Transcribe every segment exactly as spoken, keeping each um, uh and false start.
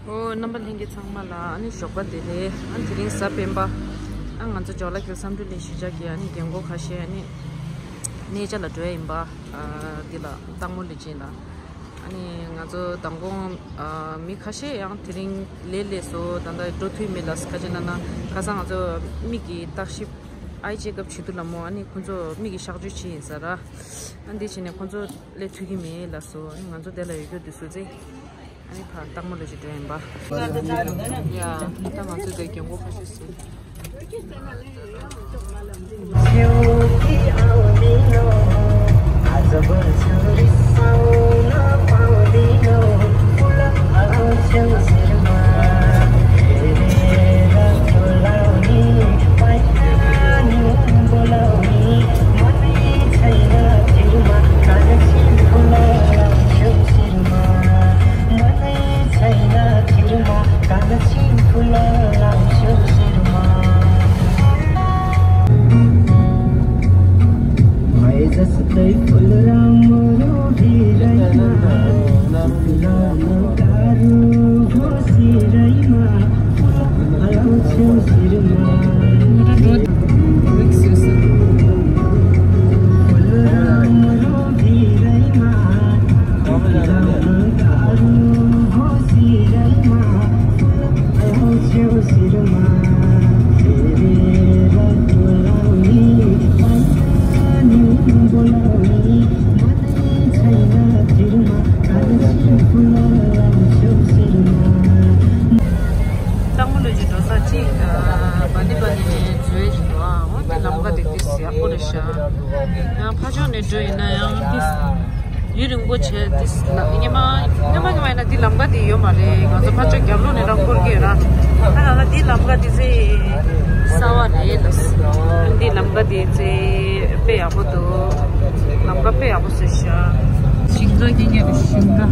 ཨོ། རྣམ་པ་ལྷན་རྒྱས་ཚང་མ་ལ་ཨ་ནི་ཞོགས་པ་བདེ་ལེགས། ཨ་ནི་དེ་རིང་གཟའ་སྤེན་པ། ཨ་ང་ཚོ་ཇོ་ལ་ཁེལ་བསམ་གྲུབ་གླིང་གཞིས་ཆགས་ཀྱི་ཨ་ནི་རྒན་གོག་ཁ་ཤས་ཨ་ནི་གནས་མཇལ་ལ་འགྲོ་ཡ་ཡིན་པ། ཨ་འདི་ལ་སྟག་མོ་ལུས་སྦྱིན་ལ། ཨ་ནི་ང་ཚོ་མདང་དགོང་ཨ་མི་ཁ་ཤས་ཡང་དེ་རིང་ལས་སླེབས་སོང་། ད་ལྟ་འགྲོ་ཐུབ་མེད་ལ། ཁ་ཅིག་ན་ན་ཁ་སང་ང་ཚོ་མིག་གི་བརྟག་ཞིབ་ཨའི་ཅེ་ཀབ་བྱེད་དུས་ལ་མོ་ཨ་ནི་ཁོ་ཚོ་མིག་གི་གཤག་བཅོས་བྱས་ཡིན་ས་ར། ཨ་འདི་བྱས་ནས་ཁོ་ཚོ་སླེབས་ཐུབ་ཀྱི་མེད་ལ་སོ། ཨ་ནི་ང་ཚོ་དེ་ལ་ཡོད་རྒྱུ་དུས་སུ་ཚེ། ཨ་ནི་ཕར་སྟག་མོ་ལུས་སྦྱིན་འགྲོ་ཡིན་པ། ཡ། ད་ང་ཚོ་དེ་རྒན་གོག་ཁ་ཤས་སོ། སྟག་མོ་ལུས་སྦྱིན་འགྲོ་ས་གཅིག་ཨ་བ་ལི་བ་ལི་ནས་འཛུལ་བཞིན་འདུག་ཨ་འོ་དེ་ལམ་ཁ་དེ་ཏིས་ཡག་པོ་རེད་ཤག་ཡང་ཕར་ཕྱོགས་ནས་འགྲོ་ཡིན་ན་ཡང་ཏིས་ཡུན་རིང་པོ་བྱས་ཏིས་ལ་སྔོན་མ་སྔོན་མ་སྔོན་མ་ཡིན་ན་འདི་ལམ་ཁ་དེ་ཡོད་མ་རེད། ང་ཚོ་ཕར་ཕྱོགས་རྒྱབ་ལོགས་ནས་རང་འཁོར་གྱི་ཡོད་ར། ད་ང་ལ་འདི་ལམ་ཁ་དེ་ཚེ་གསར་བ་རེད་ལ། འདི་ལམ་ཁ་དེ་ཚེ་དཔེ་ཡག་པོ་འདུག་ལམ་ཁ་དཔེ་ཡག་པོ་བཟོས་ཤག་ཞིང་ཁ་སྐྱེལ་མཁན་རེད། ཞིང་ཁ་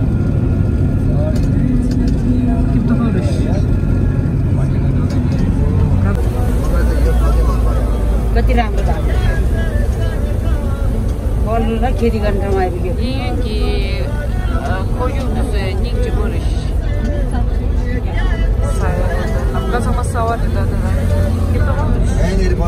སྐྱིད་པོ་རེད། ག་དེ་རང་གི་ད་གོ་ལུ་ལ་ཁྱེད་དེ་ག་འདྲ་མ་ཡིན་གྱི། གཡས་གཡོན་གྱི་ཁོར་ཡུག་འདི་ཚོ་སྙིང་རྗེ་པོ་རེད། ས་ཡ་ལམ་ཁ་ཚང་མ་གསར་བ་རེད། ད་ད་རང་གི་ལྟ་བ་རེད། ཡ། ད་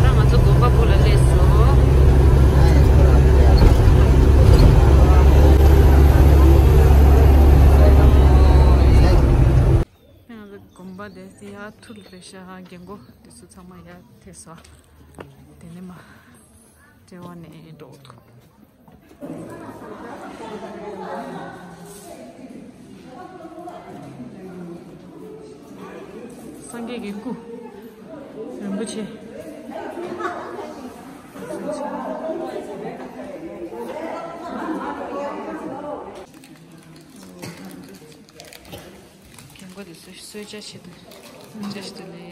ང་ཚོ་དགོན་པ་སྦུག་ལ་སླེབས་སོང་། ང་ཚོ་དགོན་པ་དེ་ཡར་ཐུར་རེད་ཤག་རྒན་གོག་དེ་ཚོ་ཚང་མ་ཡར་ཐེ་སོང་། དེ་ནས་མར་དཔྲལ་བ་ནས་འགྲོ་ཐུབ། སངས་རྒྱས་ཀྱི་སྐུ་རིན་པོ་ཆེ། རྒན་གོག་དེ་ཚོ་གསོལ་ཇ་བྱེད་དུ། གསོལ་ཇ་བྱེད་དུ་ལེ།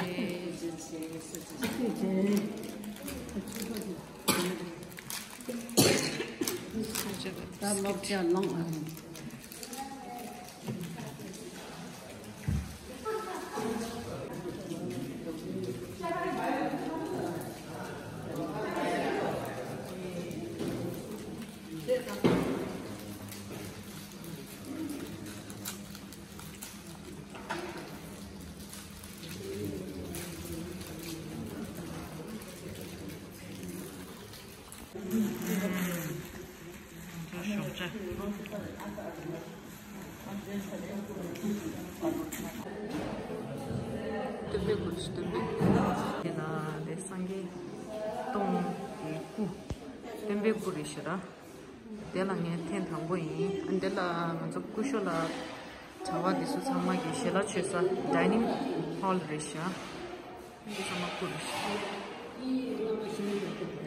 སྟོན་པའི་སྐུ་རེད། སྟོན་པའི་སྐུ་དེ་ལ་དེ་སངས་རྒྱས་སྟོང་གི་སྐུ། སྟོན་པའི་སྐུ་རེད་ཤག་ར། དེ་ལ་ངས་ཐེངས་དང་པོ་ཡིན། ཨ་འདི་ལ་ང་ཚོ་སྐུ་ཞབས་ལ་གྲྭ་པ་དེ་ཚོ་ཚང་མ་གི་ཞལ་ལག་མཆོད་ས་ཌའི་ནིང་ཧོལ་རེད་ཤག་འདི་ཚང་མ་སྐུ་རེད་ཤག་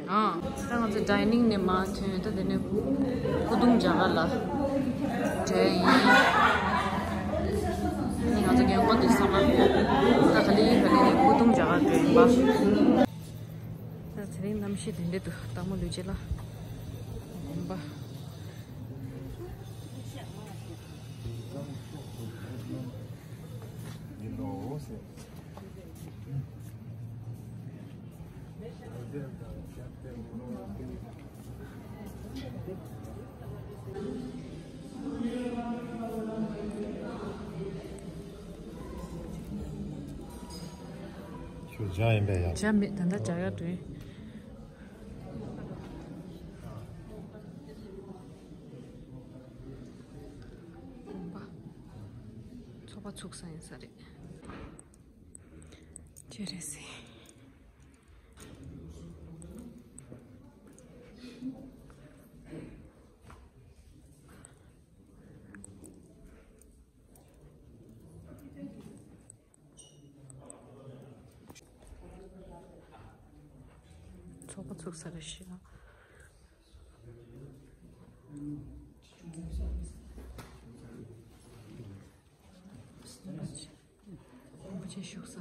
ཨ་ད་ང་ཚོ་ཌའི་ནིང་ནས་མར་ཐོན། ད་དེ་ནས་སྐུ་གདུང་མཇལ་ཁ་ལ་འགྲོ་ཡིན། ང་ཚོ་རྒན་གོག་དེ་ཚང་མ་ད་ག་ལེ་ག་ལེ་ནས་སྐུ་གདུང་མཇལ་ཁ་འགྲོ་ཡིན། ད་དེ་རིང་གནམ་གཤིས་དེ་འདྲ་འདུག་སྟག་མོ་ལུས་སྦྱིན་ལ་དགོན་པ། ཁྱོད་ཇ་ཡིན་པས་ཡ། ཇ་མེད། ད་ལྟ་ཇ་ཡག་འགྲོ་ཡིན། དགོན་པ། ཚོགས་པ་ཚུགས་ས་ཡིན་ས་རེད། ཅི་རེད་ཟེར། ཚོགས་པ་ཚུགས་ས་རེད་ཤག་རིན་པོ་ཆེ་བཞུགས་ས།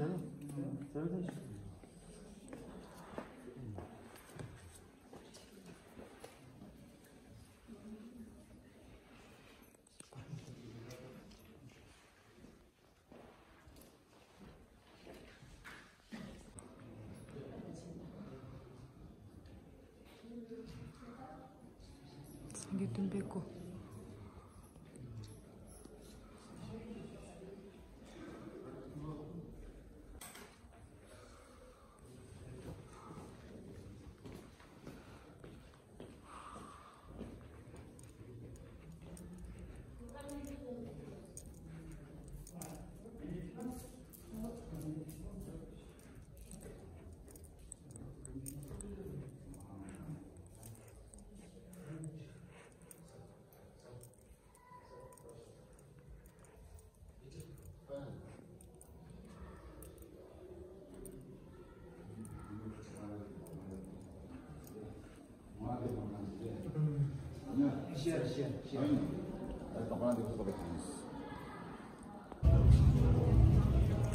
སངས་རྒྱས་སྟོན་པའི་སྐུ།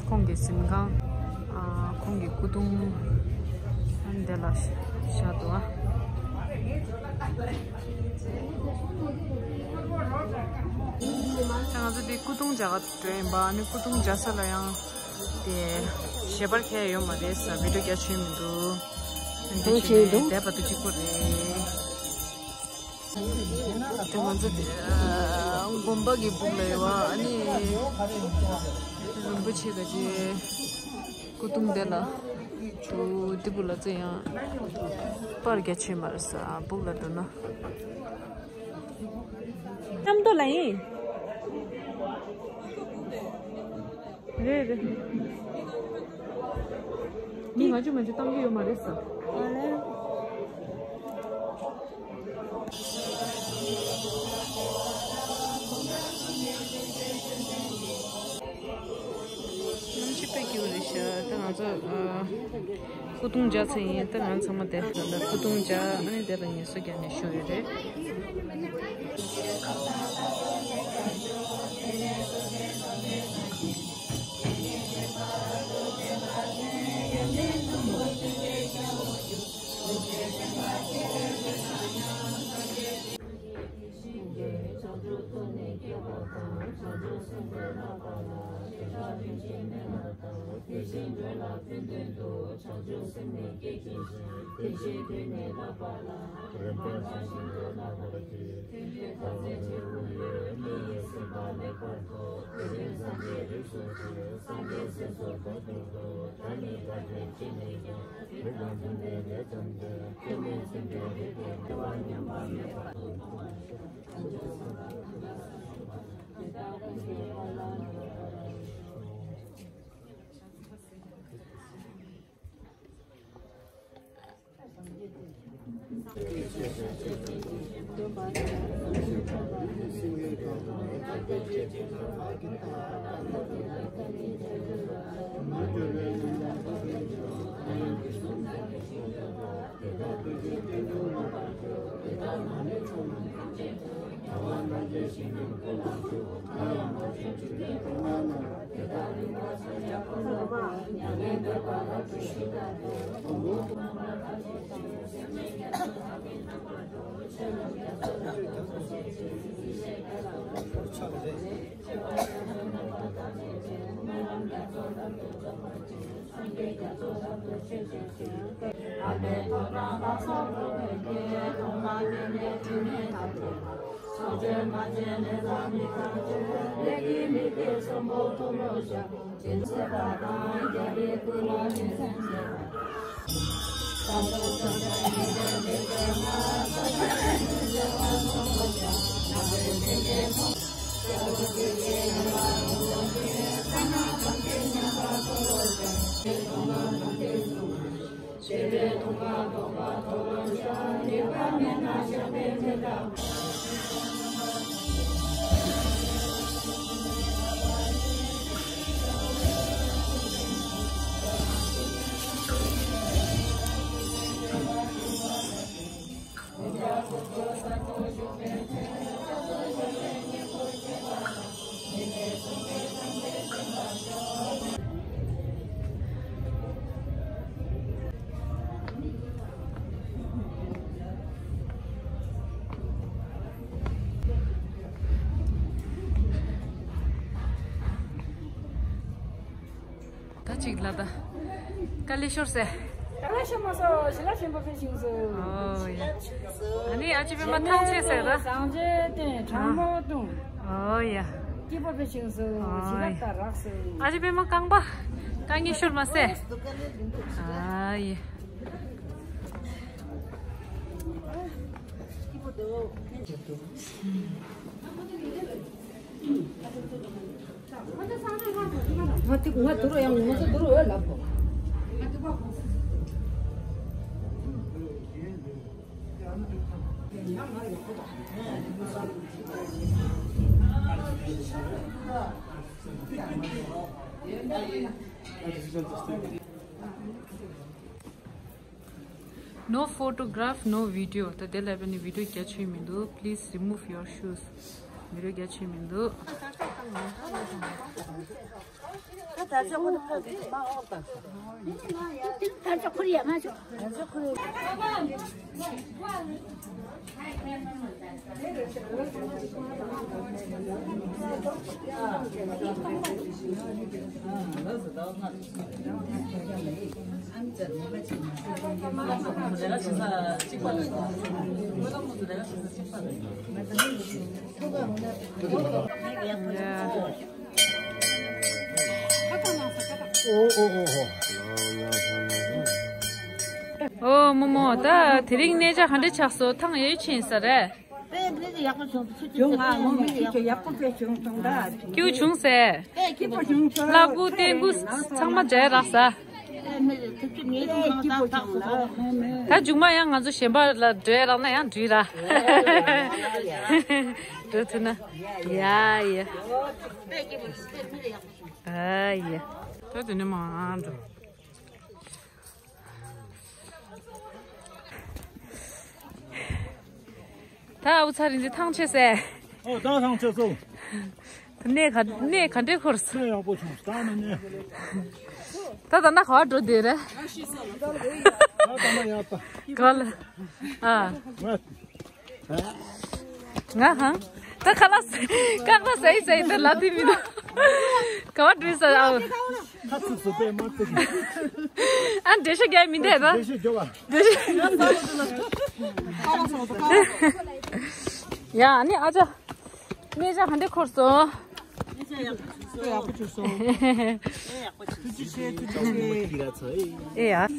ཁོང་གི་གཟིམ་ཁང་། ཨ། ཁོང་གི་སྐུ་གདུང་འདི་ལ་བཞག་འདུག་ཨ། ད་ང་ཚོ་འདི་སྐུ་གདུང་མཇལ་ག་འགྲོ་ཡིན་པ། ཨ་ནི་སྐུ་གདུང་མཇལ་ས་ལ་ཡང་དེ་ཞལ་པར་འཁྱེར་ཡོད་མ་རེད་ཟེར། བི་ཌིའོ་རྒྱ་ཆེ་མི་འདུག་འདི་བྱས་ནས་བསྡད་པ་དུས་གཅིག་པོ་རེད། དེ་ང་ཚོ་དེ་དགོན་པ་གི་སྦུག་ལ་ཡོད་པ། ཨ་ནི་རིན་པོ་ཆེ་ག་ཅེ་སྐུ་གདུང་དེ་ལ་དུ་དེ་སྦུག་ལ་ཚེ་ཡང་པར་རྒྱ་ཆེ་མ་རེད་ས། སྦུག་ལ་འགྲོ་ན་ཉམས་རྟོགས་ལ་ཡིན། རེད་རེད། མི་ང་ཚོ་ང་ཚོ་བཏང་གི་ཡོད་མ་རེད་ས། ཨ་ལེ། གནམ་གཤིས་དཔེ་སྐྱིད་པོ་རེད་ཤག་ད་ང་ཚོ་ཨ། སྐུ་གདུང་མཇལ་ཚར་ཡིན། ད་ང་ཚང་མ་དེ་ད་སྐུ་གདུང་མཇལ། ཨ་ནི་དེ་ལ་ངལ་གསོ་རྒྱག་ནས་བཞུགས་ཡོད་རེད། ད་ཅིག་ལ་ད། ཀ་ལི་ཤོར་ཟེར། ཀ་ལི་ཤོར་མ་སོ་ཞི་ལ་ཆེན་པོ་ཕེབས་ཤིང་སུ། ཨོ་ཡ། ཨ་ནི་ཨ་ཅེ་པད་མ་ཐང་ཆད་ཟེར་ད། སངས་རྒྱས་བསྟན་དྲང་མོ་གཏོང་། ཨོ་ཡ། སྐྱིད་པོ་ཕེབས་ཤིང་སུ། ཨོ་ཡ། ཞི་ལ་ད་རག་སུ། ཨ་ཅེ་པད་མ་རྐང་པ་རྐང་གཉིས་ཤོར་མ་ཟེར། ཨ་ཡ། ང་དེ་ང་དུ་རུ་ཡང་ང་ཚོ་དུ་རུ་ཡོད་ལབ་གོ། No photograph, no video. ད་དེ་ལ་བས་ནི་video རྒྱ་ཆེ་མི་འདུག Please remove your shoes. Video རྒྱ་ཆེ་མི་འདུག་ཨོ་ཨོ་ཨོ། ཨོ་རྨོ་མོ། ད་དེ་རིང་གནས་མཇལ་ག་འདྲ་ཆགས་སོང་། ཐང་ཡོད་ཕྱིན་ས་རེད། དཔེ་མི་ཡག་པོ་བྱུང་། ཚུལ་ཁྲིམས་ཡོང་ང་ངོ་མི་ཁྱེད་ཚོ་ཡག་པོ་དཔེ་བྱུང་སོང་ད། སྐྱིད་པོ་བྱུང་ཟེར། དཔེ་སྐྱིད་པོ་བྱུང་སོང་། ལྷ་སྐུ་རྟེན་སྐུ་ཚང་མ་མཇལ་རག་ས། དཔེ་མི་ཚུལ་ཁྲིམས་ངའི་ཐོག་མ་ད་ཐག་སོང་། ད་མཇུག་མ་ཡང་ང་ཚོ་གཞན་པ་ལ་འགྲོ་ཡ་རག་ན་ཡང་འགྲིག་ར། འགྲོ་ཐུབ་ན། ཡ་ཡ། དཔེ་སྐྱིད་པོ་བྱུང་། དཔེ་མི་ཡག་པོ་བྱུང་། ཨ་ཡ། ད་དེ་ནས་མར་འགྲོ། ད་ཨུ་ཚ་རིན་ཅི་ཐང་ཆད་ཟེར། ཨོ་ད་ཐང་ཆད་སོང་། ད་གནས་ག་གནས་ག་འདྲས་འཁོར་སོང་། གནས་ཡག་པོ་བྱུང་། ད་ནི་གནས། ད་ད་ན་ག་བ་འགྲོ་བསྡད་རེད། ད་ད་ན་ཡག་པ། ག་ལ། ཨ། ང་། ང་ཧང་། ད་ཁ་ལག་ཁ་ལག་ཟ་ཡི་ཟ་ཡི་ད་ལ་དེ་མི་འདུག་ག་བ་འགྲོ་ས་ཨ། ཁ་ཚིག་བཟོ་པའི་མ་ཚིག་ཨ་འགྲེལ་བཤད་རྒྱག་མི་འདུག་ད། འགྲེལ་བཤད་རྒྱོབ་པ། འགྲེལ་བཤད། ཡ་ཨ་ནི་ཨ་ཅག་གནས་མཇལ་ག་འདྲས་འཁོར་སོང་། ཡག་པོ་བྱུང་སོང་། ཐུགས་རྗེ་ཆེ། ཐུགས་རྗེ་ཆེ། ཨེ་ཡ།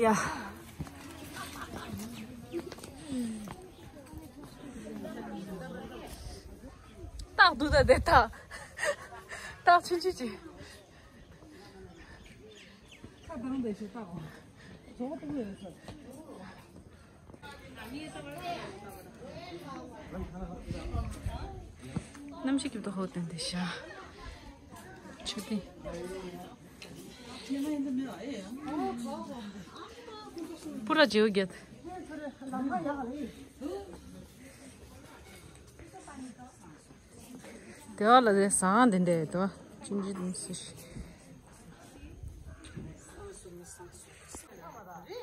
ཡ། སྟག་འདུག་ད་དེ་སྟག་སྟག་ཆུང་ཆུང་ཅིག་ཁ་གདངས་བསྡད་ཤག་སྟག་འོ། གྲོགས་པོ་ཡོད་ས། གནམ་གཤིས་སྐྱིད་པོ་ཧོ་ཏན་དེ་ཤ། ཆུ་ཏི། པུ་ར་ཇེའུ་གེད། དེ་བ་ལ་དེ་ཟངས་དེ་འདྲ་དོ། ཅུང་ཅི་དུང་སི་ཤི།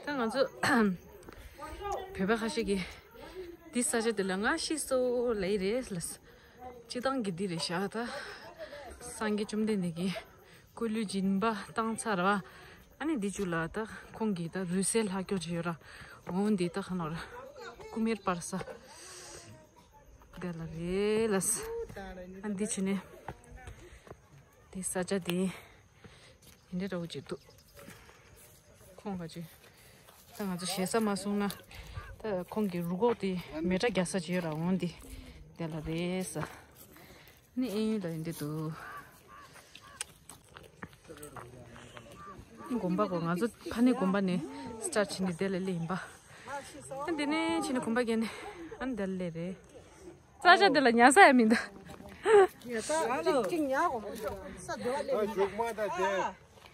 ད་ང་ཚོ་བོད་པ་ཁ་ཤས་ཀྱིས་འདི་ས་ཆ་འདི་ལ་ང་ཤི་སོ་ལབ་ཀྱི་རེད་ལ། སྤྱི་བཏང་གི་འདི་རེད་ཤག་ད་སངས་རྒྱས་བཅོམ་ལྡན་འདས་ཀྱིས་སྐུ་ལུས་སྦྱིན་པ་བཏང་ཚར་བ། ཨ་ནི་འདི་བཅུ་ལ་ད་ཁོང་གིས་ད་རུས་གསེར་ལྷག་སྐྱོར་བྱས་ཡོད་ར། འོ་འདི་ད་ཁ་ནོར་ཀུ་མེར་པར་ས་དེ་ལ་རེད་ལ། ཨ་འདི་བྱས་ནས་འདི་ས་ཆ་འདི་འདི་འདྲ་འདྲ་བོ་ཅིག་འདུག་ཁོང་ག་ཅིག་ད་ང་ཚོ་ཞེ་ས་མ་སོང་ན་ད་ཁོང་གི་རུ་ཁོག་དེ་མེ་དྲ་རྒྱག་ས་ཅིག་ཡོད་ར། འོ་འདི་དེ་ལ་རེད་ས། ནི་ཨེ་ཡུལ་ལ་ཡིན་འདི་འདུག་དགོན་པ་གོ་ང་ཚོ་ཕ་ནི་དགོན་པ་ནས་སི་ཊར་ཊི་བྱས་ནས་དེ་ལ་སླེབས་ཡིན་པ། ཨ་འདི་ནས་ཕྱིན་ནས་གོམ་པ་བརྒྱབ་ནས་ཨ་འདི་ལ་སླེབས་རེད། ས་ཆ་འདི་ལ་ཉལ་ས་ཡང་མི་འདུག་ཉལ་ས་གཅིག་གཅིག་ཉལ་གོ་ས་འདི་ལ་སླེབས་ཡིན།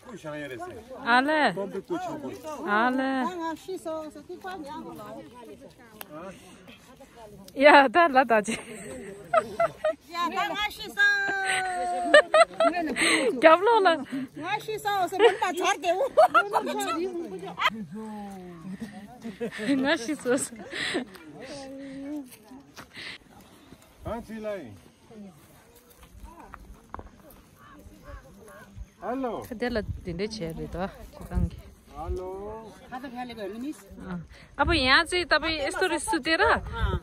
སྐུ་བཞེངས་ཡོད་རེད་ཟེར། ཨ་ལས། སྟོན་པའི་སྐུ་ཆེན་པོ། ཨ་ལས། ད་ང་ཤི་སོང་ཟེར་ཏིག་པ་ཉལ་གོ་ལ། ཡ་ད་ལ་ད་ཅི། ཡ་ད་ང་ཤི་སོང་། རྒྱབ་ལོགས་ལ། ང་ཤི་སོང་ཟེར་མུན་པ་ཚར་དེ་འུ། ང་ཤི་སོང་ཟེར། ཨ་ཙི་ལའི། ཧ་ལོ། ཁ་དེ་ལ་དེ་འདྲས་བྱས་རེད་དོ། ཁྱེད་རང་གིས། ཧ་ལོ། ཁ་ད་ཕྱ་ལེ་གོ་ནི་མིས། ཨ་པོ་ཡང་ཙི་ད་པོ་ཨེ་སྟོ་རི་སུ་དེ་ར།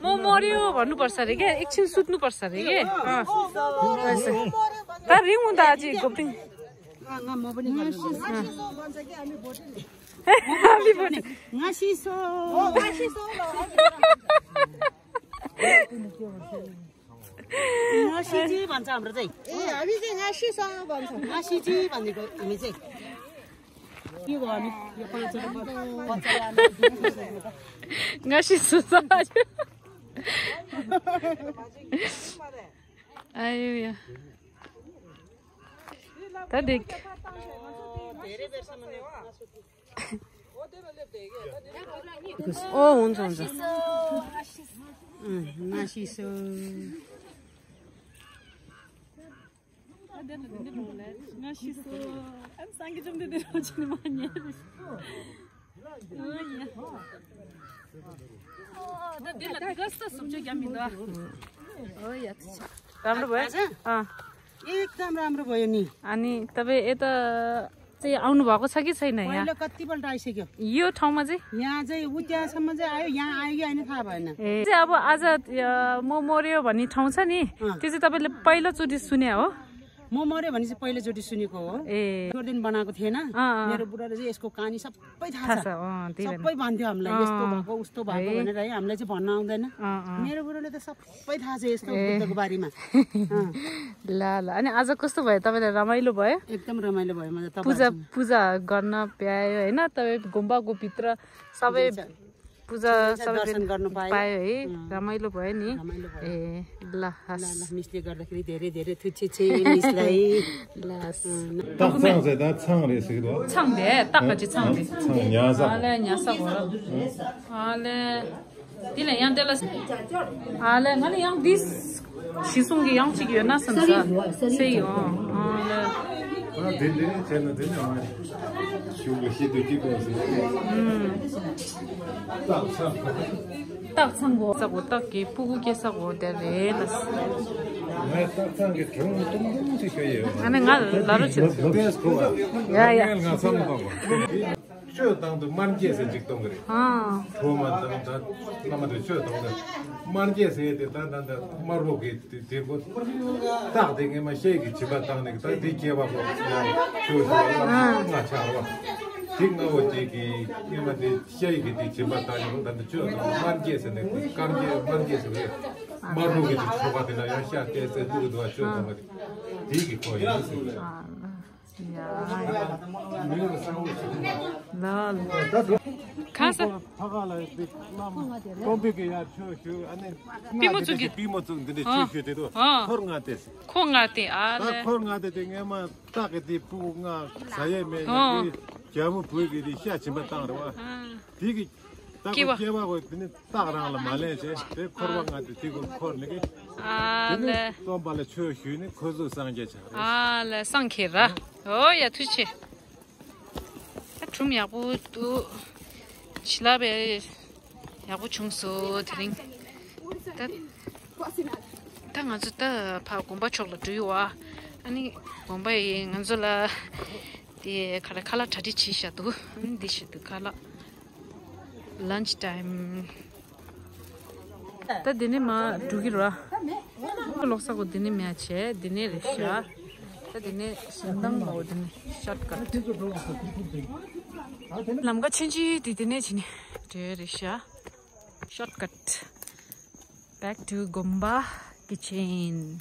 མོ་མོ་རི་ཡོ་བ་ནུ་པར་ས་རེ་གེ་ཨེག་ཆིན་སུད་ནུ་པར་ས་རེ་གེ། ཨ། ད་རིང་འུན་ད་ཅི་གོ་པིན། ང་མོ་པ་ནི་ང་ཤི་སོ། ང་ཤི་སོ། ང་ཤི་སོ། ང་ཤི་ཅི་བན་ཚ་མ་རེད། ཨེ་ཨ་བི་ཅི་ང་ཤི་སོང་བན་ཚ། ང་ཤི་ཅི་བན་ནི་གོ་མི་ཅི། ཡི་གོ་མི་ཡི་པ་ཚ་པ་ཚ་ཡ་ནི། ང་ཤི་སོང་ས། ཨ་ཡོ་ཡ། ད་འགྲིག་ཨོ་འོང་ཙང་འོང་ཙང་། ང་ཤི་སོ། ང་ཤི་སོ། ཨ་སངས་རྒྱས་བཅོམ་ལྡན་འདས་རང་ཆེ་ནི་མ་ཉེ་རེད། ཨོ་ཡ། ཨོ་ད་འདི་ལ་དེ་ག་ས་སུབ་ཅོ་རྒྱ་མི་འདུག་ཨོ་ཡ། རམ་རུ་བས། ཨ། एकदम राम्रो भयो नि। अनि तपाईँ यता चाहिँ आउनुभएको छ कि छैन यहाँ? पहिलो कति पल्ट आइसक्यो। यो ठाउँमा चाहिँ? यहाँ चाहिँ उता सम्म चाहिँ आयो, यहाँ आयो कि होइन थाहा भएन। ए, चाहिँ अब आज, अ, म मर्यो भन्ने ठाउँ छ नि, अँ। त्यो चाहिँ तपाईँले पहिलोचोटि सुने हो? म मर्यो भने चाहिँ पहिलोचोटि सुनेको हो। ए। त्यो दिन बनाएको थिएन। अँ, अँ। मेरो बुढाले चाहिँ यसको कहानी सबै थाहा थाहा छ। छ, अँ, त्यही भएर। सबै भन्थ्यो हामीलाई, अँ। यस्तो भएको, उस्तो भएको है। भनेर है, हामीलाई चाहिँ भन्न आउँदैन। अँ, अँ। मेरो बुढाले त सबै थाहा छ यस्तो ए। बुद्धको बारेमा। अँ। ल, ल। अनि आज कस्तो भयो? तपाईँलाई रमाइलो भयो? एकदम रमाइलो भयो, म त तपाईँ पूजा, आउँछु। पूजा गर्न पायो, होइन? तपाईँ गुम्बाको भित्र सबै हुन्छ। पूजा हुन्छ, सबै दर्शन गर्नु पायो। पायो है। अँ। रमाइलो भयो नि। रमाइलो भयो। ए, ल, ल, हस्। ल, मिसले गर्दाखेरि धेरै, धेरै थुच्छे छे मिसलाई। ल, हस्। अँ, न- तक छाङ चाहिँ दा छाङ रे सिक्दो। छाङ दे, तक चाहिँ छाङ दे। छाङ न्यासा। अँ, ल, न्यासा भयो। अँ, ल। तिले याङ तेला। अँ, ल, ང་ལ་ཡང་འདི་ཞི་སོང་གི་ཡང་གཅིག་ཡོད་ན་བསམ་ས། སེ་ཡོ། ཨ་ལ། ཨ་དེ་འདྲའི་བྱས་ན་དེ་ནས་ང་ཞུ་དགོས་ཤེས་དུས་ཀྱི་དགོས་ཟེར། ཨུམ། སྟག་ཚང་གོ། སྟག་ཚང་གོ་ས་གོ་སྟག་གི་སྤུ་གུ་སྐྱེ་ས་གོ་དེ་རེད་ལ། ང་སྟག་ཚང་གི་གྲོང་ཏུང་ཏུང་ཞིག་ཤོད་ཡོད། ང་ནི་ང་ལ་རོ་ཆེ། ལོ་ལོ་ལོ་ཡ་ཡ། ང་བསམ་བློ་གཏོང་དགོས། ཆོས་བཏང་དུས་དམར་འགྱེད་ཟེར་ཅིག་གཏོང་གི་རེད། ཨ། གྲོ་མ་དང་ད་བླ་མ་དེ་ཆོས་བཏང་དུས་དམར་འགྱེད་ཟེར་དེ་ད་ད་ད་དམར་པོ་གི་དེ་དེ་ཁོ་སྟག་དེ་སྔས་མ་ཤའི་གི་བྱིན་པ་བཏང་ནས་ད་དེ་སྐྱེ་བ་ཁོ་ཡང་ཆོས་ཆོས་ལྔ་ཆགས་པ་དེ་ལྔ་བོ་དེ་གི་སྔས་མ་དེ་ཤའི་གི་དེ་བྱིན་པ་བཏང་ནས་ད་ད་ཆོས་བཏང་དམར་འགྱེད་ཟེར་ནས་དཀར་འགྱེད་དམར་འགྱེད་ཟེར་བས་དམར་པོ་གི་དེ་ཆོ་ག་དེ་ལ་ཡང་ཤ་བལྟས་ཚེ་ལུག་གི་དུ་བ་ཆོས་བཏང་བ་དེ་དེ་གི་ཁོ་ཡིན་ཟེར་གི་རེད། ཡ། མིང་ལ་གསང་བོ་ཞིག་ལ། ལ་ལ། ད་གང་ས། ཕ་ག་ལ་ཡོད་པའི་བླ་མ་སྟོན་པའི་གི་ཡར་ཆོས་ཞུ་ཨ་ནི་ལྔ་དེ་དེ་པུས་མོ་བཙུགས་འདི་འདྲའི་ཆོས་ཞུ་དེ་དུ་འཁོར་ལྔ་སྟེ། འཁོར་ལྔ་སྟེ་ཨ་ད་ལེ། འཁོར་ལྔ་སྟེ་དེ་སྔས་མ་སྟག་གི་དེ་སྤུ་གུ་ལྔ་ཟ་ཡས་མེད་ཡ་དེ་རྒྱ་མོ་བུ་གི་དེ་ཤ་བྱིན་པ་བཏང་རེད་བ། དེ་གི་སྟག་གི་སྐྱེ་བ་གོ་དེ་ནི། སྟག་རང་ལ་མ་ལེན་བྱས་དེ་འཁོར་བ་ལྔ་དེ་དེ་ཀུན་འཁོར་ནི་གི། ཨ་དེ་ནི་ལེ། སྟོན་པ་ལ་ཆོས་ཞུས་ནས་ཁོ་ཚོ་སངས་རྒྱས་ཆགས་རེད། ཨ་ལེ་སངས་རྒྱས་ར། ཨོ་ཡ་ཐུགས་ཆེ། ད་ གྲུམ་ཡག་པོ་འདུག་བྱིན་རླབས་ཡག་པོ་བྱུང་སོང་དེ་རིང་། ད་ད་ང་ཚོ་ད་ཕར་དགོན་པ་ཕྱོགས་ལ་འགྲོ་ཡོད་བ། ཨ་ནི་དགོན་པ་ཡིས་ང་ཚོ་ལ་དེ་ག་རེ་ཁ་ལག་གྲ་སྒྲིག་བྱས་བཞག་འདུག་ཨ་ནི་འདི་བཞག་འདུག་ཁ་ལག་ལན་ཆི་ཊའིམ། ད་འདི་ནས་མར་འགྲོ་གི་ར། ལོག་ས་གོ་འདི་ནས་མེད་བྱས་འདི་ནས་རེད་ཤག་ད་འདི་ནས་ཞིང་ཐང་ལ་འོ་འདི་ནས་ཤོཊ་ཀཊ། ལམ་ཁ་ཆུང་ཆུང་དེ་འདི་ནས་ཕྱིན་ནས་འགྲོ་རེད་ཤག་ཤོཊ་ཀཊ། Back to Gomba kitchen.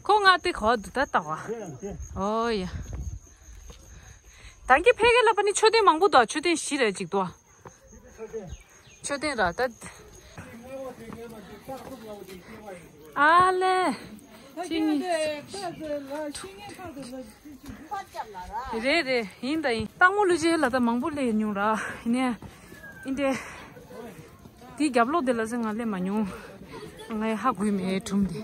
ཁོ་ང་དེ་གོ་འདུག་ད་ལྟ་བ། ཨོ་ཡ། ད་གི་ཕ་གི་ལ་པ་ནི་མཆོད་རྟེན་མང་པོ་འདུག་མཆོད་རྟེན་བཞི་རེ་ཅིག་འདུག་མཆོད་རྟེན་ར་ད། ཨ་ལེ། ཤིང་། རེད་རེད་ཡིན་ད་ཡིན། སྟག་མོ་ཀླུ་ཆེན་ལ་ད་མང་པོ་སླེབས་མྱོང་ར་ཡིན་ནའི། ཨིན་དེ། དེའི་རྒྱབ་ལོགས་དེ་ལ་ཟེར་ང་སླེབས་མ་མྱོང་། ང་ཡི་ཧ་གོ་མེད་གྲུམ་དེ།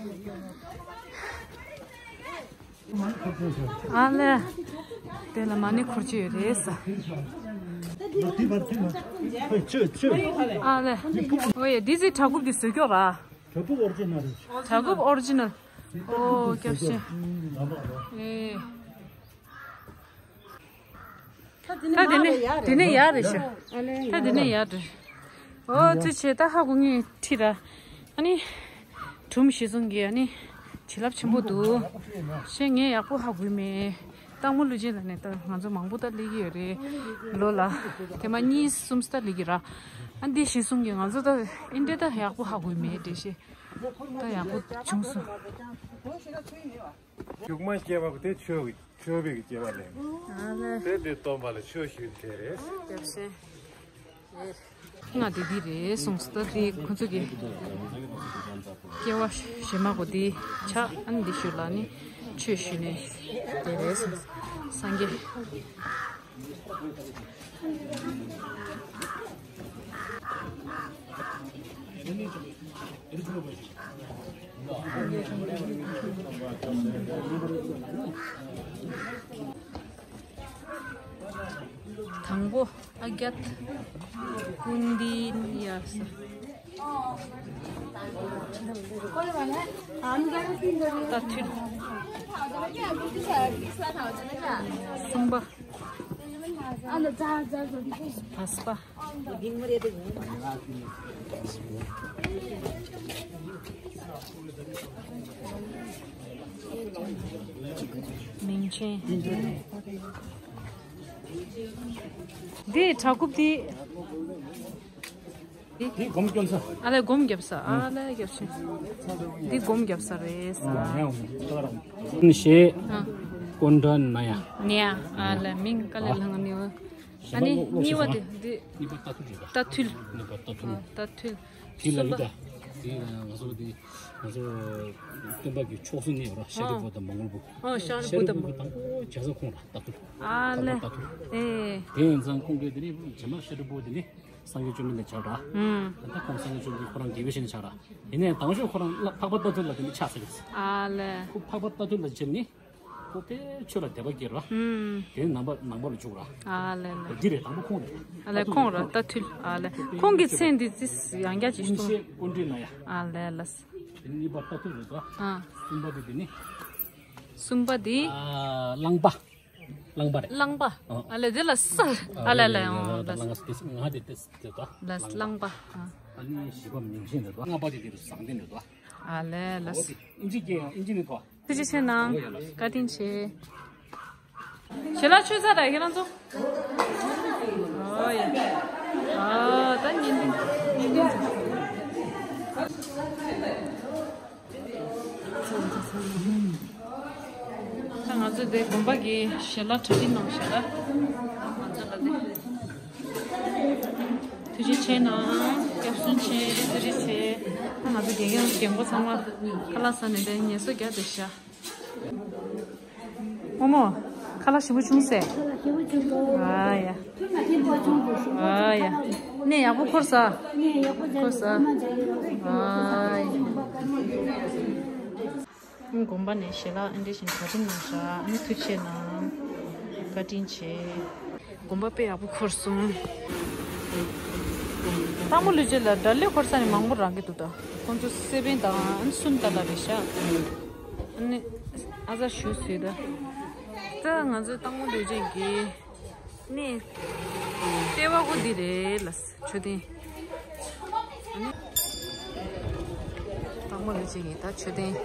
ཨ་ལེ། དེ་ལ་མ་ཎི་འཁོར་གྱི་ཡོད་རེད་ས། ཨ་ལེ། ཨོ་ཡ་འདི་ཟེར་བྲག་ཕུག་གི་བཟོ་ཀྱོག་ར། བྲག་ཕུག་ཨོ་རི་ཇི་ནལ་རེད། བྲག་ཕུག་ཨོ་རི་ཇི་ནལ། ཨོ་སྐྱབས་ཤེས། ཨེ། ད་དེ་ནས་དེ་ནས་ཡར་རེད་ཤག་ད་དེ་ནས་ཡར་རེད། ཨོ་ཐུགས་རྗེ་ཆེ། ད་ཧ་གོ་ངས་ཁྲིད་ར། ཨ་ནི། གྲུམ་གཞི་བཟུང་གི་ཨ་ནི། བྱིན་རླབས་ཆེན་པོ་འདུག་ཤེས་ངས་ཡག་པོ་ཧ་གོ་མེད། སྟག་མོ་ཀླུ་ཆེན་ལ་ནས་ད་ང་ཚོ་མང་པོ་ད་སླེབས་ཀྱི་ཡོད་རེད། ལོ་ལ། དེ་མ་གཉིས་གསུམ་ད་སླེབས་ཀྱི་ར། ཨ་འདི་གཞི་བཟུང་གི་ང་ཚོ་ད་ཨིན་དེ་ད་ཡག་པོ་ཧ་གོ་མེད་དེ་ཤེས། ད་ཡག་པོ་བྱུང་སོང་། རྒྱུག་མ་སྐྱེས་པ་དེ་ཆོས་ཀྱི་ཆོས་པའི་སྐྱེ་བ་ལེན། ཨ་ལེ། དེ་དེ་སྟོན་པ་ལ་ཆོས་ཞུས་དེ་རེད། སྐྱབས་ཤེས། ང་དེ་འདི་རེད་གསུངས་སོ། ད་དེ་ཁོ་ཚོ་གི་སྐྱེ་བ་གཞན་མ་གོ་དེ་ཆ་ཨ་ནི་འདི་ཞུ་ལ་ནི་ཆོས་ཞུས་ནས་དེ་རེད་གསུངས་སངས་རྒྱས། དང་པོ་ཨ་གྱ་ཐ་ཀུན་དི་ཉི་ཡ་ས། རྟ་ཐུལ། གསུམ་པ། བ་སྤ། མིང་ཆེན། འདི་བྲག་ཕུག་འདི། འདི་སྒོམ་སྐྱོན་ས། ཨ་ལས་སྒོམ་བརྒྱབ་ས། ཨ་ལས་བརྒྱབ་ཆེན། འདི་སྒོམ་བརྒྱབ་ས་རེད་ས། ཞེས། ཨ། ཀོན་ཌ་ན་ཡ། ནི་ཡ། ཨ་ལས་མིང་དཀའ་ལས་ལྷང་ནི་བ། ཨ་ནི་གཉིས་པ་དེ་འདི། རྟ་ཐུལ། རྟ་ཐུལ། དེ་ལ་ཡིད་ད། དེ་ང་ཚོ་དེ་ང་ཚོ་སྟོན་པ་གི་ཕྱོགས་སུ་གནས་པ་ཤཱ་རིའི་བུ་དང་མོའུ་འགལ་བུ། ཨ་ཤཱ་རིའི་བུ་དང་མོའུ་འགལ་བུ་དང་པོ་བྱས་ཙང་ཁོང་ར་རྟ་ཐུལ། ཨ་ལས། རྟ་ཐུལ། ཨེ། དེ་ཡིན་ཙང་ཁོང་གིས་དེ་ནི་རྗེས་མ་ཤཱ་རིའི་བུ་དེ་ནི་སངས་རྒྱས་བཅོམ་ལྡན་འདས་ཆགས་ར། ཨུམ། ད་ཁོང་སངས་རྒྱས་བཅོམ་ལྡན་ཁོ་རང་དགེ་བའི་བཤེས་གཉེན་ཆགས་ར། ཡིན་ནའི་དང་ཤོས་ཁོ་རང་ལ་འཕགས་པ་རྟ་ཐུལ་ལ་དེ་ནི་ཆགས་ཟེར་གི། ཨ་ལས། ཁོ་འཕགས་པ་རྟ་ཐུལ་ལ་བྱས་ནི། ཁོ་དཔེ་ཆོས་ལ་དད་པ་སྐྱེ་ར། ཨུམ། དེ་ནང་པ་ནང་པ་ལ་འཇུག་ར། ཨ་ལས་ལས། འདི་རེད་དང་པོ་ཁོང་རེད། ཨ་ལས་ཁོང་ར་རྟ་ཐུལ། ཨ་ལས་ཁོང་གི་མཚན་འདི་ཙིས་ཡང་བསྐྱར་ཅིག་གསུང་། ཀུན་མཁྱེན་ཀོན་ཌི་ནྱ་ཡ། ཨ་ལས་ལས། དེ་ནི་གཉིས་པ་རྟ་ཐུལ་རེད་དོ། ཨ། གསུམ་པ་དེ་དེ་ནི། གསུམ་པ་དེ། ཨ་རླངས་པ། རླངས་པ་རེད། རླངས་པ། ཨ་ལས་དེ་ལ་ས། ཨ་ལས་ལས། ཨ་ལས་རླངས་པ་དེ་ང་དེ་དེ་དེ་དོ། ལས་རླངས་པ། ཨ་ནི་བཞི་པ་མིང་ཆེན་རེད་དོ། ལྔ་པ་དེ་དེ་རུ་བཟང་ལྡན་རེད་དོ། ཨ་ལས་ལས། ཨིན་ཇི་སྐད་ཡང་ཨིན་ཇི་ནི་དོ། ཐུགས་རྗེ་ཆེ་གནང་། བཀའ་དྲིན་ཆེ། ཞལ་ལག་མཆོད་ཚར་ར་ཁྱེད་རང་ཚོ། ཨོ་ཡ། ཨ་ད་བརྙན་འཕྲིན་བརྙན་འཕྲིན་ཚོ། ད་ང་ཚོ་དེ་དགོན་པ་གི་ཞལ་ལག་གྲ་སྒྲིག་གནང་ཞལ་ལག་ང་ཚོ་ལ་དེ། ཐུགས་རྗེ་ཆེ་གནང་། སྐྱབས་སུ་མཆི། ཐུགས་རྗེ་ཆེ། ད་ང་ཚོ་དགེ་རྒན་རྒན་པོ་ཚང་མ་ཁ་ལག་ཟ་ནས་དེ་ངལ་གསོ་རྒྱག་བསྡད་ཤག་རྨོ་མོ། ཁ་ལག་ཞིམ་པོ་བྱུང་ཟེར། ཁ་ལག་ཞིམ་པོ་བྱུང་འདུག་ཨ་ཡ། ཁྱོད་ལ་ཐེངས་པོ་བྱུང་འདུག་ཨ་ཡ། གནས་ཡག་པོ་འཁོར་ས། གནས་ཡག་པོ་འཁོར་ས། ཨ་ཡ། དགོན་པ་ནས་ཞལ་ལག་ཨེ་འདྲ་ཞིག་གྲ་སྒྲིག་གནང་ཤག་ཨ་ནི་ཐུགས་རྗེ་གནང་། བཀའ་དྲིན་ཆེ། དགོན་པ་དཔེ་ཡག་པོ་འཁོར་སོང་། སྟག་མོ་ལུས་སྦྱིན་ལ་སྒྲ་ལོས་འཁོར་ས་ནས་མང་པོ་རག་གི་འདུག་ད་ཁོང་ཚོ་སེ་བན་དང་ཨ་ནི་སུམ་ད་ལ་རེད་ཤག་ཨ་ནི་ཨ་ཟ་ཞུ་སུས་ད། ད་ང་ཚོའི་སྟག་མོ་ལུས་སྦྱིན་གྱི་ནི་ལྟེ་བ་གོ་འདི་རེད་ལ། མཆོད་རྟེན། ཨ་ནི། སྟག་མོ་ལུས་སྦྱིན་གྱི་ད་མཆོད་རྟེན།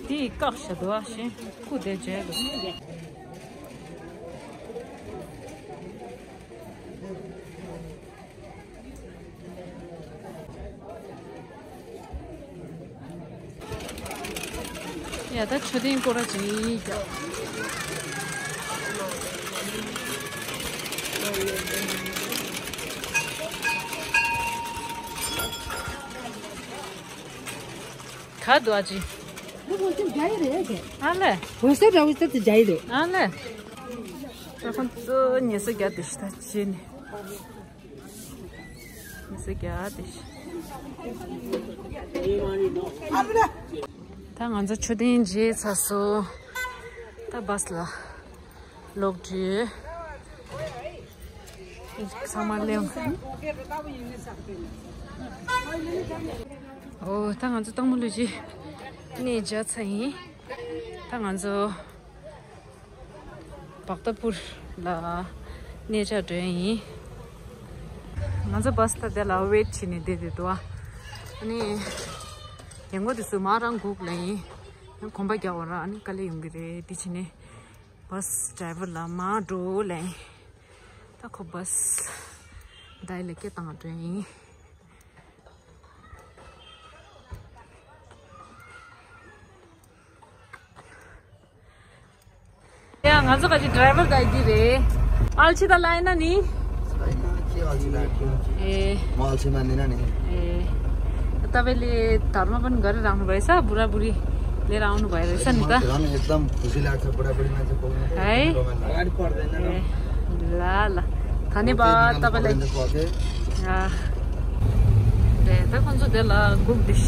དེ་ཡི་བཀག་བཞག་འདུག་ཨ་ཤེ། སྐུ་དེ་མཇལ་འདུག་ཡ་ད་མཆོད་རྟེན་སྐོར་ར་ཅིག་རྒྱག་ག་འདུག་ཨ་ཅི། ཨ་ལེ། ཝེ་སི་ཊི་ཝེ་སི་ཊི་ཏུ་ཇའི་རེད། ཨ་ལེ། ད་ཁོང་ཚོ་ཉལ་ས་རྒྱག་དེ་ཤི་ད་ཅི་ནི། ཉལ་ས་རྒྱག་དེ་ཤི། ད་ང་ཚོ་མཆོད་རྟེན་མཇལ་ཚར་སོང་། ད་བྷ་སི་ལ། ལོག་དུས། ཚང་མ་སླེབས། ཨོ་ད་ང་ཚོ་སྟག་མོ་ལུས་སྦྱིན་གནས་མཇལ་ཚར་ཡིན། ད་ང་ཚོ་བག་ཏ་པུར་ལ་གནས་མཇལ་འགྲོ་ཡིན། ང་ཚོ་བྷ་སི་ད་དེ་ལ་ཝེ་ཊི་བྱས་ནས་བསྡད་བསྡད་འདུག་ཨ་ནི་རྒན་གོག་དེ་ཚོ་མ་རང་སྒུག་ལ་ཡིན། ཡང་གོམ་པ་རྒྱག་འོ་ར་ཨ་ནི་དཀའ་ལས་ཡོང་གི་རེད། དེ་བྱས་ནས། བྷ་སི་ཌ་རའི་ཝར་ལ་མར་འགྲོ་ལབ་ཡིན། ད་ཁོ་བྷ་སི་བདའ་ཡི་ལ་སྐད་བཏང་འགྲོ་ཡིན། ཡ་ང་ཚོ་ག་ཅི་ཌ་རའི་ཝར་བདའ་ཡི་འདི་རེད། ཨལ་ཆི་ད་ལ་ཡིན་ན་ནི། ए। माल से माने ना नहीं। ए। तबेले धर्म पनि गरेर आउनुभएछ, बुढाबुढी लिएर आउनुभयो रहेछ नि त। एकदम खुसी लाग्छ बुढाबुढी मान्छे पाउनु। है? रमाइलो लाग्छ। ए, ल ल। धन्यवाद तपाईँलाई। ए, त कुन चाहिँ देला गुक डिस।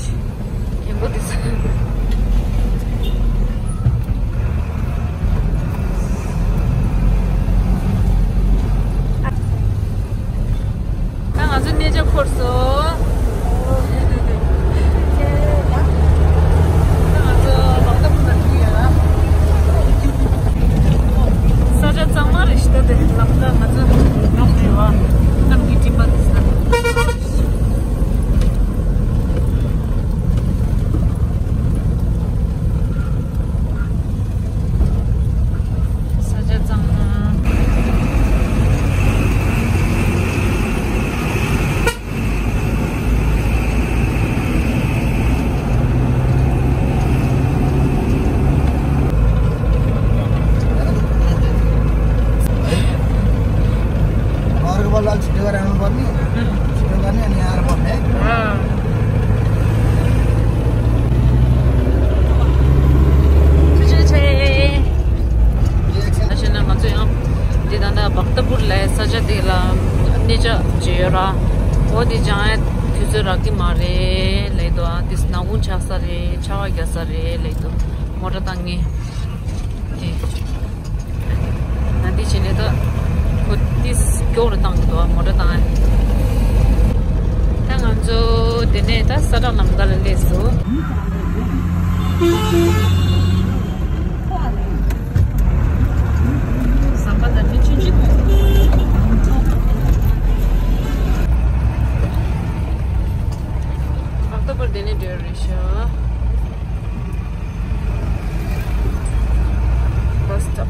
ད་ང་ཚོ་གནས་མཇལ་འཁོར་སོང་། ད་ང་ཚོ་ལོག་ལྟ་བུ་ལ་འགྲོ་ཡ། ས་ཆ་གཙང་མ་རེད་ཤི་ད་དེ་ལམ་ཁ་ང་ཚོ་ལོག་རེད་བ། གཏམ་གྱི་སྤྲིན་པ་དེ་ས། ས་ཆ་གཙང་མ། अर्को बल्ल अलि छिटो गरेर आउनुपर्ने। छिटो गर्ने अनि आएर बस्ने है। अँ। ཐུགས་རྗེ་ཆེ། ད་བྱས་ན་ང་ཚོ་ཡང་འདི་ད་ལྟ་བག་ཏ་པུར་ལ་ས་ཆ་དེ་ལ་གནས་མཇལ་བྱས་ཡོད་ར། འོ་དེ་སྦྱང་ཡ་དུས་ཚོད་རག་གི་མ་རེད་ལབ་འདུག་ཨ་དེ་ནག་ཁུང་ཆགས་ས་རེད། ཆར་པ་རྒྱག་ས་རེད་ལབ་འདུག་མོ་ཊ་བཏང་ངེས། དེ། ང་འདི་བྱས་ནས་ད། ཁོ་ཏིས་སྐྱོ་རུ་བཏང་གི་འདུག་མོ་ཊ་བཏང་ཡ། ད་ང་ཚོ་དེ་ནས་ད་ས་བྲག་ལམ་ཁ་ལ་སླེབས་སོང་། ཟམ་པ་ད་ནི་ཆུང་ཆུང་། ཨོག་ཏོ་པར་དེ་ནས་འགྲོ་རེད་ཤག Bus stop.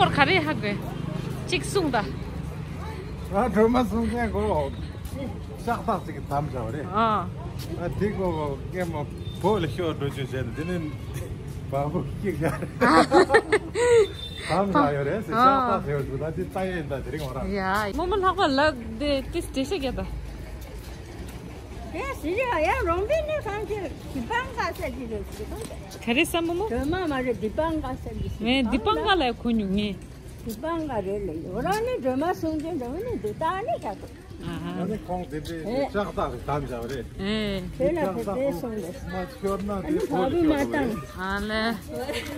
སྐོར་ག་རེ་ཧ་གོ། གཅིག་གསུངས་ད། ང་སྒྲོལ་མ་སྲུང་མཁན་གོ། ཤག་སྟག་ཅིག་གིས་བསྡམས་བཞག་པ་རེད། ཨ། ཨ་དེ་གོ་གོ་སྐད་མ་བོད་ལ་ཤོར་འགྲོ་རྒྱུ་བྱས་ནས་དེ་ནས་བ་སྤུ་གཅིག་བཞག་རེད། བསྡམས་བཞག་ཡོད་རེད་ཟེར། ཨ། ཤག་སྟག་ཟེར་བ་འདུག་ད་དེ་ལྟ་ཡས་ཡིན་ད། དེ་རིང་འོ་ར། ཡ། རྨོ་མོ་ལྷག་པ་ལབ་དེ་དེ་འགྲེལ་བཤད་རྒྱག་ད། ཨེ་ཟེར་ཡ་ཡ་རོང་པའི་ནས་གང་ཅི་དི་པང་ཀ་ཟེར་གྱི་རེད་ཟེར། ག་རེ་ཟེར་རྨོ་མོ། སྒྲོལ་མ་མ་རེད། དི་པང་ཀ་ཟེར་གྱི་ཟེར། ངས་དི་པང་ཀ་ལབ་གོ་མྱོང་ངས། དི་པང་ཀ་རེད་ལ་ཡོད་རང་ནི་སྒྲོལ་མ་སྲུང་མཁན་འདྲ་བོ་ནི་འདི་ལྟ་ནི་ཤ་ཐུབ། ཨ་ཧ། ཨ་ནི་ཁོང་དེ་འདྲའི་ཨེ། ལྕགས་ཐག་གིས་བསྡམས་བཞག་པ་རེད། ཨེ། དེ་ལ་དེ་དེ་སོང་ནས། མ་ཤོར་ན་ཨ་དེ་ནི་བོད་ལ་བ་བུ་མ་ཤོར་བ་བཏང་རེད། ཨ་ལེ།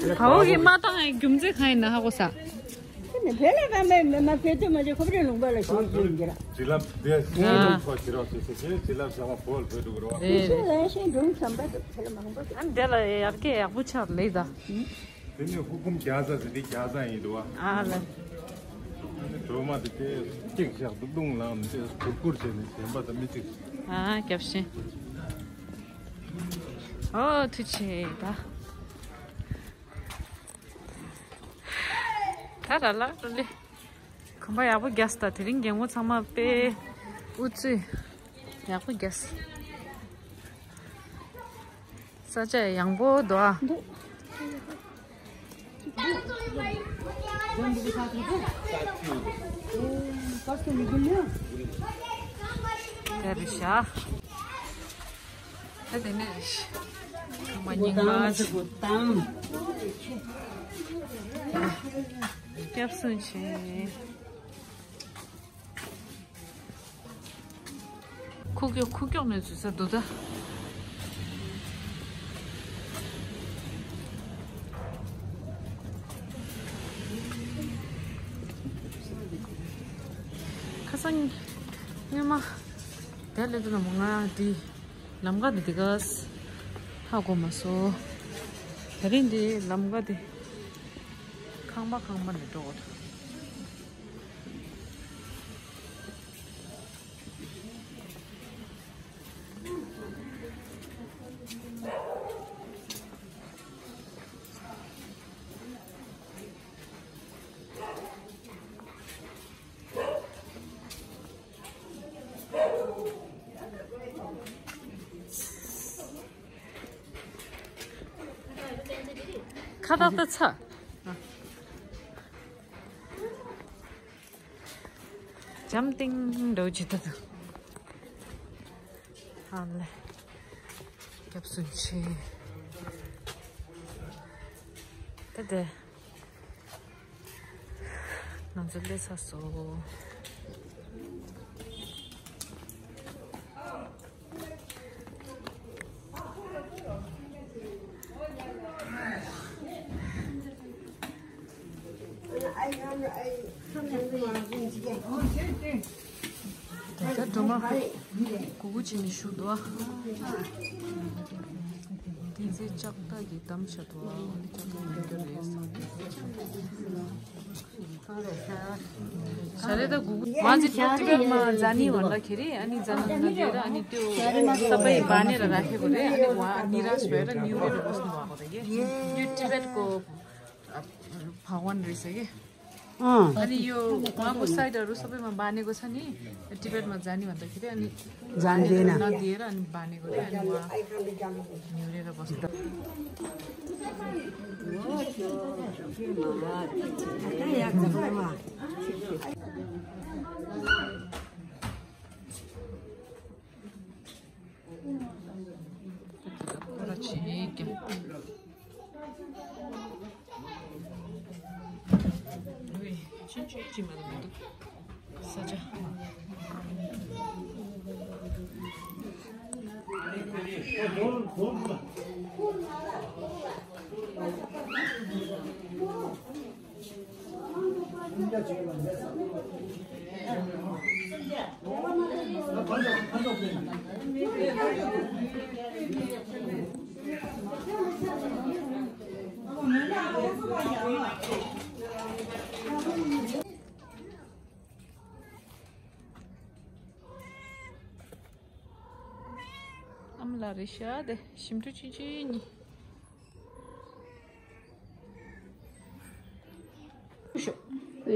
བ་བུ་གིས་མ་བཏང་ཡང་རྒྱུ་མཚན་གང་ཡིན་ན་ཧ་གོ་ས། དེ་ནི་བོད་ལ་བ་མེད་མེད་མ་ཕེ་ཏོ་མ་ཅེ་ཁོབ་རེ་ལུང་པ་ལ་ཤོར་གྱི་ཡིན་གྱི་ར། དྲི་ལབ་དེ་ཨ། ཁོ་ཁྱི་རོགས་ཞེས་ཞེས་ཞེས་དྲི་ལབ་བྱ་བ་བོད་ལ་བོད་འགྲོ་གི་རེད་བ། རེད། ཤེས་ལན་ཤེས་འགྲུང་བསམ་པ་དེ་ལ་མང་པོ་འདུག་ཨ་ནི་དེ་ལ་ཡར་རྒྱས་ཡག་པོ་ཆགས་ལེགས་ད། དེ་ནས་ཧུ་ཁུམ་རྒྱ་བཟའ་ཟེར་དེ་རྒྱ་བཟའ་ཡིན་འདུག་བ། ཨ་ལ། ཨ་ནི་སྒྲོལ་མ་དེ་དེ་གཅིག་བཞག་ཏུ་རླུང་ལངས་ནས་དེ་གུར་གུར་བྱས་ནས་བྱེད་པ་དང་མི་གཅིག་ཨ་རྒྱབ་ཤིང་། ཨོ་ཐུགས་ཆེ་ད། ད་ར་ལ་ར་ལེ། གོམ་པ་ཡག་པོ་རྒྱག་སོང་ད། དེ་རིང་རྒན་མོ་ཚང་མ་དཔེ་ཨུ་ཚུགས་ཡག་པོ་རྒྱག་སོང་། ས་ཆ་ཡང་པོ་འདུག་ཨ། འདུག་དེ་རེད་ཤག་ད་དེ་ནས་རེད་ཤག་ཁང་པ་རྙིང་པ་ཞིག་སྐྱབས་སུ་མཆི། ཁུག་ཀྱོག་ཁུག་ཀྱོག་ནས་འཛུལ་ས་འདུག་ད། ཁ་སང་སྔོན་མ་དེ་ལས་དུ་ལ་མོ་ང་འདི་ལམ་ཀ་འདི་འདི་ག་ཧ་གོ་མ་སོང་། དེ་རིང་འདི་ལམ་ཀ་འདི་ཁང་པ་ཁང་པ་ནས་འགྲོ་དགོས། ཁ་བཏགས་ད་ཚ། འཇམ་ཐིང་འདྲ་བོ་ཅིག་ད་དུ། ཨ་ལེ། སྐྱབས་སུ་མཆི། ད་དེ། ང་ཚོ་སླེབས་ཚར་སོང་། ད་ལྟ་སྒྲོལ་མ་གུ་གུ་བྱས་ནས་བཞུགས་འདུག་ཨ། དེ་ཚེ་ལྕགས་ཐག་གིས་བསྡམས་བཞག་འདུག་ཨ། འོ་ནི་ལྕགས་ཐག་ཡིན་རྒྱུ་རེད་བསམ། ཞྭ་རེ་ད་གུ་གུ་ང་ཚོ་ཏི་བེད་མ་ཛ་ནི་ཝན་ལ་ཁེ་རེ། ཨ་ནི་ཛ་ནི་ཝན་ལ་ཁེ་རེ། ཨ་ནི་ཏེའོ་ས་པའི་བ་ནི་ར་ར་ཁེ་གོ་རེ། ཨ་ནི་ཝ་ནི་ར་ཤོད་ར་ནིའུ་རེ་ར་གོ་སོང་བ་གོ་རེ་གི། ཡུ་ཏི་བེད་གོ་ཕ་ཝན་རེ་ས་གི། ཨ་ནི་ཡོ་ང་གོ་སའི་ད་རུ་ས་པའི་མ་བ་ནི་གོ་ས་ནི་ཏི་བེད་མ་ཛ་ནི་ཝན་ད་ཁེ་རེ། ཨ་ནི་ཛ་ནི་ཝན་ན་དེ་ར་ཨ་ནི་བ་ནི་གོ་རེ། ཨ་ནི་ཝ་ནིའུ་རེ་ར་གོ་སོང་། ཕྱིན་ཆད་ཅི་མ་རེད་མི་འདུག་ས་ཆ། ཨ་མ་ལགས་རེད་ཤག་དེ་ཞིམ་ཕྲུག་ཆུང་ཆུང་གཉིས། ཤོག་ཨ་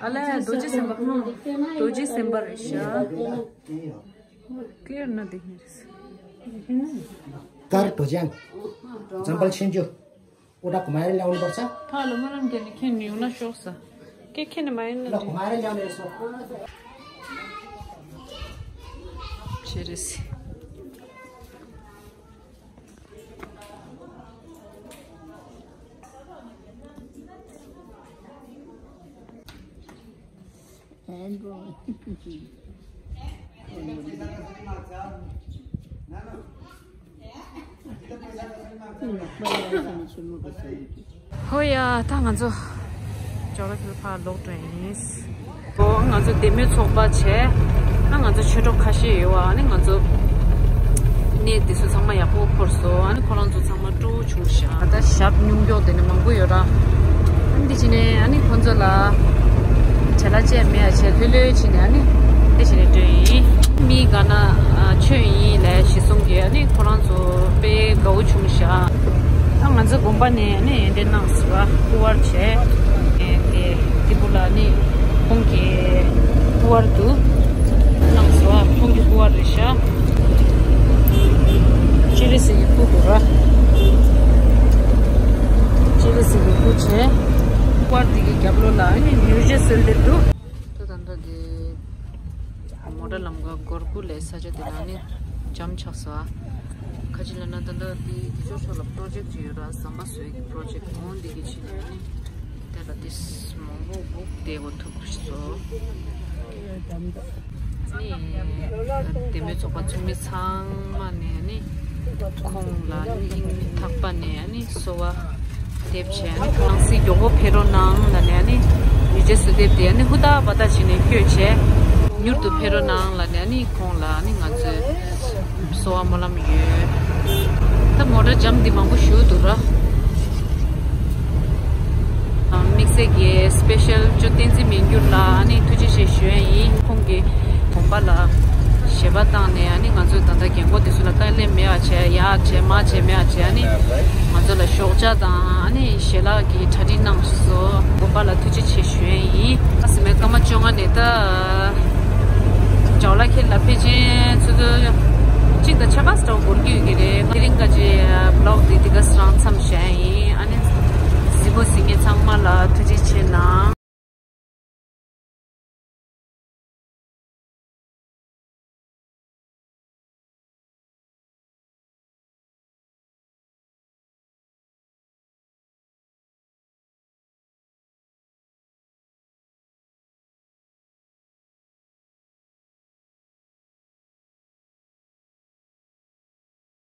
ལས་རྡོ་རྗེ་སེམས་དཔའ། རྡོ་རྗེ་སེམས་དཔའ་རེད་ཤག་ཀེར་ན་དེ་ནི་རེད། ཀར་རྡོ་རྗེ། འཛམ་བུ་གླིང་ཆེན་བརྒྱུད། ཨོ་ད་ཀུ་མ་ར་ལེའུ་ནི་པར་ཆ། ཕ་ལོ་མ་རང་གི་ནི་ཁྱེད་ནི་ཡོང་ན་ཤོག་ས། ཀེ་ཁྱེད་ནི་མ་ཡིན་ན། ལོ་ཀུ་མ་ར་ལེའུ་ནི་སོ། ཆེ་རེ་སི། ཧོ་ཡ། ད་ང་ཚོ་ཇོ་ར་ཁེལ་ཕར་ལོག་འགྲོ་ཡིན། ཨོ་ང་ཚོ་བདེ་མོའི་ཚོགས་པ་བྱས། ཨ་ང་ཚོ་ཆོས་གྲོགས་ཁ་ཤས་ཡོད་བ། ཨ་ནི་ང་ཚོ་གནས་དེ་ཚོ་ཚང་མ་ཡག་པོ་འཁོར་སོང་། ཨ་ནི་ཁོ་རང་ཚོ་ཚང་མ་སྤྲོ་བོ་བྱུང་ཤག་ད་ཞབས་སྙུང་སྐྱོག་དེ་ནི་མང་པོ་ཡོད་ར། ཨ་ནི་འདི་བྱས་ནས་ཨ་ནི་ཁོ་ཚོ་ལ་བྱ་ལ་བཅས་མེད་ཡ་བྱས་ལྷོད་ལྷོད་བྱས་ནས། ཨ་ནི་འདི་བྱས་ནས་འགྲོ་ཡིན། མི་ག་ན་ཆོས་ཡིན་ལས་གཞི་གསུམ་གྱི་ཨ་ནི་ཁོ་རང་ཚོ་དཔེ་དགའ་བོ་བྱུང་ཤག་ད་ང་ཚོ་དགོན་པ་ནས་ནི་ཡོན་ཏན་གནང་སོང་བ། སྐུ་དབར་བྱས། དེ་དེ་བུ་ལ་ནི་ཁོང་གི་སྐུ་དབར་དུ་གནང་སོང་བ། ཁོང་གི་སྐུ་དབར་རེད་ཤག་སྤྱན་རས་གཟིགས་ཀྱི་སྐུ་འདུག་ར། སྤྱན་རས་གཟིགས་ཀྱི་སྐུ་བྱས། སྐུ་དབར་དེ་གི་རྒྱབ་ལོགས་ལ་ནི་མེའུ་ཞ་གསོལ་འདེབས་འདུག་ད་ད་ལྟ་དེ། མོ་ཊ་ལམ་ཀ་སྒོར་སྐུ་ལས་ས་ཆ་དེ་ལ་ནི་འཇམ་ཆགས་སོ། ཁ་ཅིག་ལ་ན་ད་ལྟ་དེ་དེ་ཚོ་ཕྱོགས་ལ་པྲོ་ཇེཀ་ཅིག་ཡོད་ར། ཟམ་པ་བཟོ་ཡི་པྲོ་ཇེཀ་འོང་འདི་གི་ཕྱི་ནས་ནི་དེ་ལ་དེ་མང་པོ་སྒུག་བསྡད་དགོས་ཐུག་སོ། ནི་བདེ་མོའི་ཚོགས་པ་ཚོགས་མི་ཚང་མ་ནས་ནི་ཁོང་ལ་ནི་སྙིང་ཐག་པ་ནས་ནི་གསོལ་བ་འདེབས་བྱས། ཨ་ནི་ཁོང་སྲིད་མགྱོགས་པོ་ཕེབས་རོགས་གནང་ལབ་ནས། ཨ་ནི་མེའུ་ཞ་གསོལ་འདེབས་དེ་ཨ་ནི་ཧུར་ཐག་འབད་ཐག་བྱས་ནས་བསྐྱོད་བྱས། མྱུར་དུ་ཕེབས་རོགས་གནང་ལབ་ནས། ཨ་ནི་ཁོང་ལ་ཨ་ནི་ང་ཚོས་གསོལ་བ་སྨོན་ལམ་ཡོད། ད་མོ་ཊ་འཇམ་འདི་མང་པོ་ཞིག་འདུག་ར། དམིགས་བསལ་གྱི་སི་པེ་ཤལ་ཅོ་བསྟན་འཛིན་མི་འགྱུར་ལ་ཨ་ནི་ཐུགས་རྗེ་ཆེ་ཞུ་ཡ་ཡིན། ཁོང་གིས་དགོན་པ་ལ་ཞལ་པར་བཏང་ནས། ཨ་ནི་ང་ཚོས་ད་ལྟ་རྒན་གོག་དེ་ཚོ་ལ་དཀའ་ལས་མེད་པ་བྱས། ཡར་བྱས་མར་བྱས་མེད་པ་བྱས། ཨ་ནི་ང་ཚོ་ལ་ཞོགས་ཇ་དང་ཨ་ནི་ཞལ་ལག་གི་གྲ་སྒྲིག་གནང་སོང་། དགོན་པ་ལ་ཐུགས་རྗེ་ཆེ་ཞུ་ཡ་ཡིན། ཨ་སི་མའི་སྐར་མ་བཅོ་ལྔ་ནས་ད་ཇོ་ལ་ཁེལ་ལ་ཕེབས་མཁན་ཚོ་ཚོ་གཅིག་དང་ཕྱེད་ཀ་ཙམ་འགོར་གྱི་ཡོད་ཀྱི་རེད། དེ་རིང་ཀ་ཅི་བི་ལོག་དེ་འདི་ག་ས་རང་མཚམས་བཞག་ཡ་ཡིན། ཨ་ནི་གཟིགས་མོ་གཟིགས་མཁན་ཚང་མ་ལ་ཐུགས་རྗེ་ཆེ་གནང་།